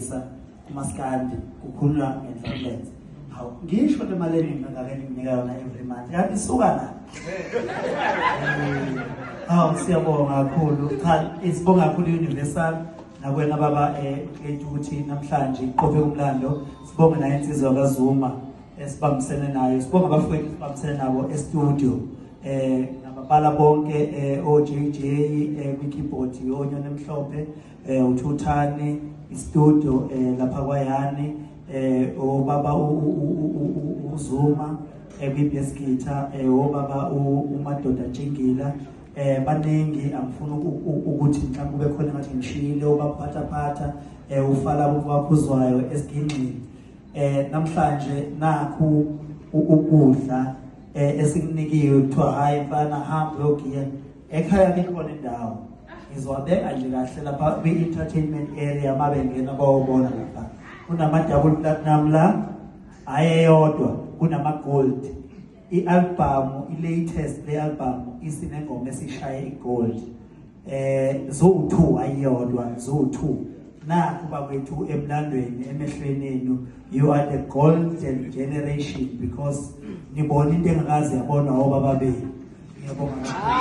Amaphoyisa kumaskandi kukhulunywa ngenhlamlenze. Hawu, ngisho le mali eningi nginika yona every month, kanti isuka la. Hawu, siyabonga kakhulu. Cha, isibonga kakhulu Universal nakwena baba Clayton ukuthi namhlanje iqophe umlando. Sibonge naye insizwa kaZuma esibambisene nayo, sibonge abafowethu esibambisene nabo e-studio, nababala bonke, o JJ kwi-keyboard, onyoni emhlophe, uthuthani i-studio lapha kwayani, obaba uZuma kwi-bass guitar, obaba uMadoda Tshingila, baningi, angifuni ukuthi mhlawumbe kube khona ngathi ngishilo, ubaphatha phatha, ufala waphuzwayo esigingqini. Namhlanje nakhu ukudla esikunikiwe, kuthiwa hayi mfana, hamba uyogiya ekhaya, kukhona indawo. Ngizowabeka nje kahle lapha kwi-entertainment area, mabengena bawobona lapha kunama-double platinum la, hhayi eyodwa, kunama-gold. I-album, i-latest le album isinengoma esishaye i-gold, zo2, ayiyodwa, zo2. Nakhu bakwethu emlandweni emehlweni enu, you are the golden generation because nibona into engakaze yabonwa obaba benu. Ngiyabonga kakhulu.